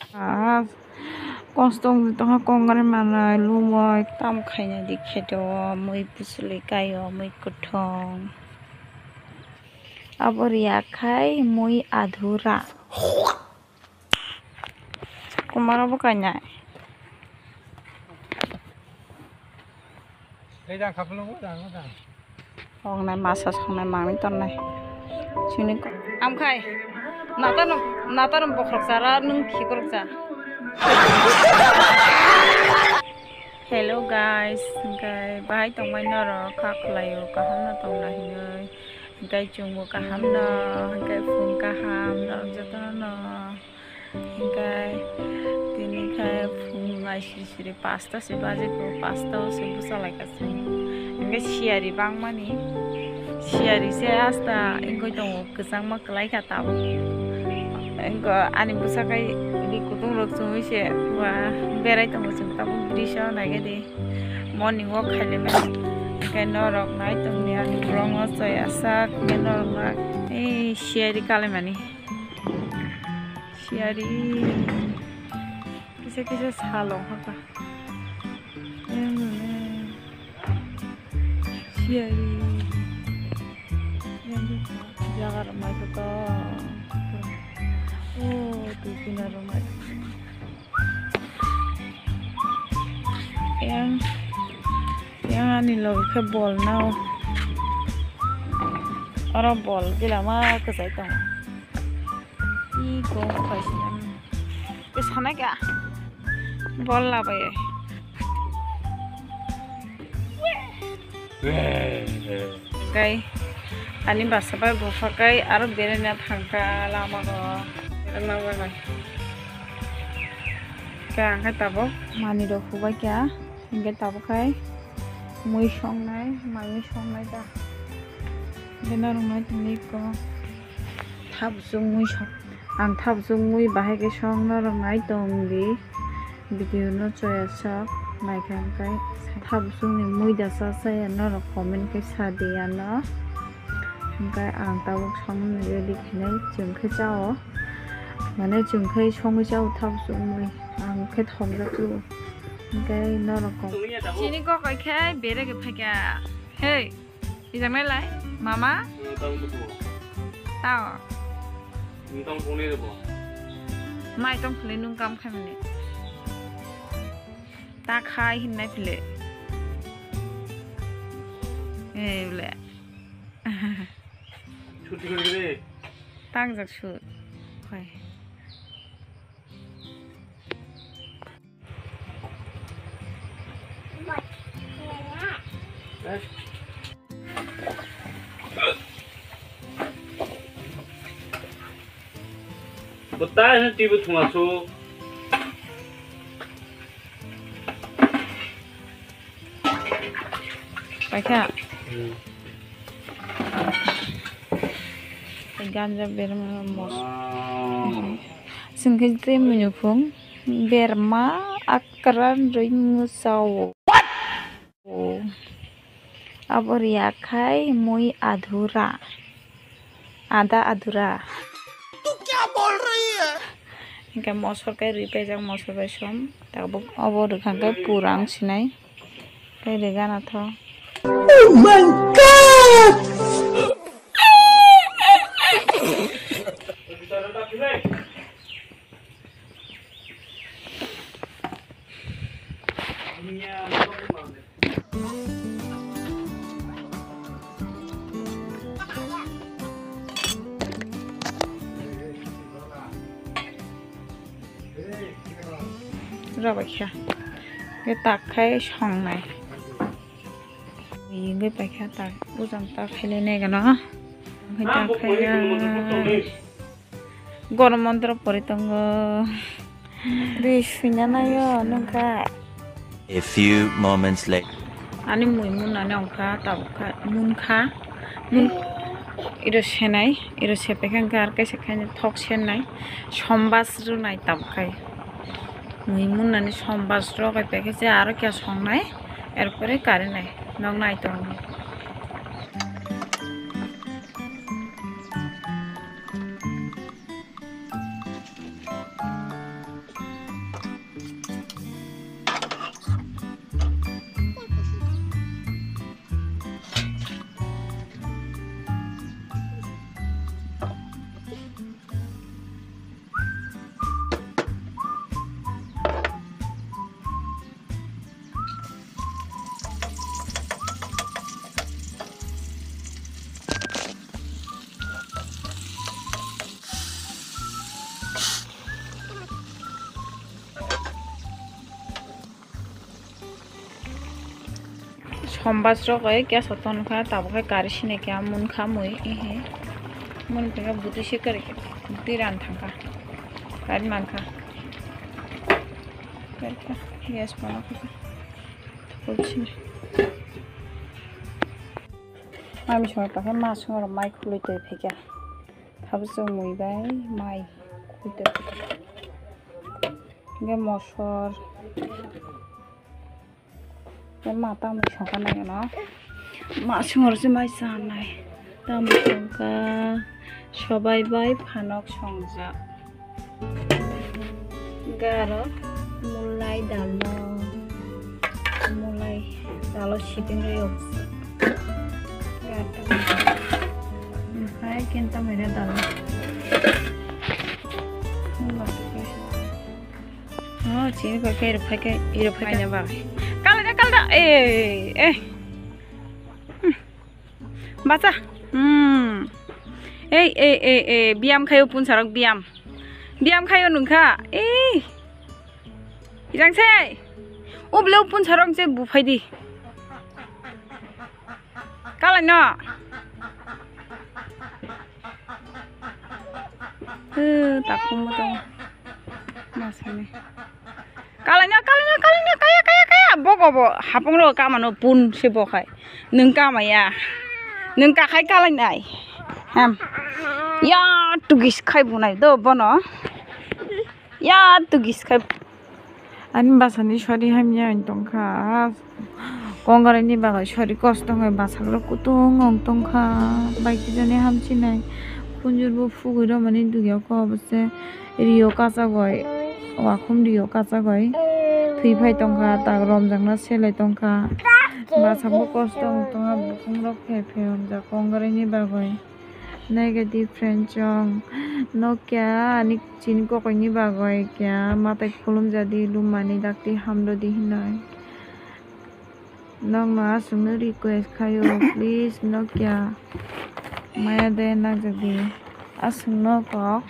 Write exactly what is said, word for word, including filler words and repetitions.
Ah, kongstong tongha kongari manai lumoi tam khaina di kheto mui pusuli kayo mui kuthong. Abo riya khai mui adhura. Kumaro bo kainai. Tei jang khapulung, jang, jang. Songnai masa songnai mangni tonnai. Sini ko-, amkhai. Natar, natar bokhorok chara nung khikorok cha. Hello guys, hingkai bahai tongmai norok kha khwlaio kaham no tongna hinwi. Hingkai chwngbo kaham no, hingkai phung kaham norok jotono no. Hingkai tini khai phung ai siri siri pasta se baji ko, pasta o se bwsa lai ka chwng. Hingkai siyari bangmani, siyari se asta wngwi tongo, kwchangma kwlai kha tabuk. Wngkha ani bwsa khai ri kutung rok chumui se wa berai tongo chwng tabuk bridge o naikhe di. Morning walk khailai mani. Hingkai norok nai tongni ani vlog no chaya sak, hingkai norok na, ei, siyari kalai mani. Siyari. Kisa kisa salong haka. Yang mana? Siyari. Yang jaga ramai kota. Oh, tu pina ramai. Yang, yang ani loge khe bol nao. Oro bol gila ma kwchai tongo. Ih, gong khaisina. Bwsana kya? Bol labai. Kai, ani basa bai bupha kai aro berena thangkha lama go. Berena bai bai. Kai ang kai tabuk mani rok hubai kya, hingke tabuk kai mui songnai, mai mui songnai ta. Bena rok nai tongni ko. Thap sung mui song. Ang thap sung mui bahai khe song norok nai tong di. Video no chaya sak naikha hwnkhe thap sung ni mui da cha chaya norok comment khe sa di ano. Hwnkhe ang tabuk song ni ready khinai chwng khe chao. Mane chwng khe songwi chao thap sung mui. Ang khe thok jak chu. Hwnkhe norok kok. Chini kok khe bere khe phaikha. Hey. Ijak nai lai, mama? Tong tuku. Tao. Tong tong ni bo. Mai tong philai nung kam khai mani. Ta khai hin nai philai. Eh, bole. Chuti kore kore. Tang jak sut. Khai. Bwtai hwnwi twibo thuma su. Paikha. Hmm. Ganja berma mos. Wow. Singkhe tei munu phung berma akran ring sao. What? Abo riya khai mui adhura. Ada adhura. Tu kya bol rahi hai? Hingke mosor kai rwi paijak mosor bai som. Tabuk obo rwkha khe pura wng sinai. Tei rega nathok. Oh my God! Rabai kha. Khe tak khai songnai. Yengwi paikha tak bujang tak khailai nai gano. Hwnkhe tak khailai. Gorom montro pori tongo. Ri suina naio nungkha. A few moments later. Ani mui munani ongkha tabukha munkha. Mun iro senai, iro sepaikha hwnkhe ar kaisa khaina thok sennai. Sombas rwnai tabukha. Mui munani sombas rwgwi paikhe se aro khe songnai, erpore karinai, nok nai tongo. Sombas rok bai gas o ton kha, tabuk khe kari sini khe mun kha mui, ehe. Mun khe buti se kari khe, buti ran thang kha, kari man kha. Kari kha, gas pono kha. Thapuk sini. Mami songwi tongkhe ma songwi rok mai khulwi twi phaikha. Thabu chwng mui bai mai khulwi twi phaikha. Hingke mosor. Hingke ma tamni songkha nai ano. Ma songwi rok se mai chanai. Tamni songkha sobai bai phanok songjak. Garo mulai dalo, mulai dalo siting riyok. Garo. Hai kinta mere dalo. Oh, chini pakai, pakai, iro pakai. Kala da, kala da. Eh, eh. Bacha. Hmm. Ei, ei, ei, ei, biyam khayo punsarok biyam. Biyam khayo nungkha. Ei. Ijang se. O bele o punsarok je buphai di. Kalai no. Eh, takung mo tong. Masani. Kalaina, kalaina, kalaina, kaya, kaya, kaya. Bok obo, hapung ro kamano pun se bokhai. Nung kamaya. Nung kakhai kalainai. Hem. Ya, tugis khai bunai do bono. Ya, tugis khai. Ani basani sori hamya tongkha. Kongrai ni bagwi sori kosto wngwi bwsajwk rok kutung wng tongkha, bai khe jani hamchinai khunjurbo phugwi rwmani dugya khe obo se rio kachagwi, wakhum rio kachagwi thwi phai tongkha, tak romjakna selai tongkha, bwsajwkbo kosto wng tongkha, bukhungrok pher pher wngjak kongrai ni bagwi. Negative friend chong nokya ani chini kokoi ni bagwi kya matai khulum jadi lumani dakti hamrwdi hinoi. Nokno aswkno request khaio, please nokya maya de nakjakdi aswkno kok.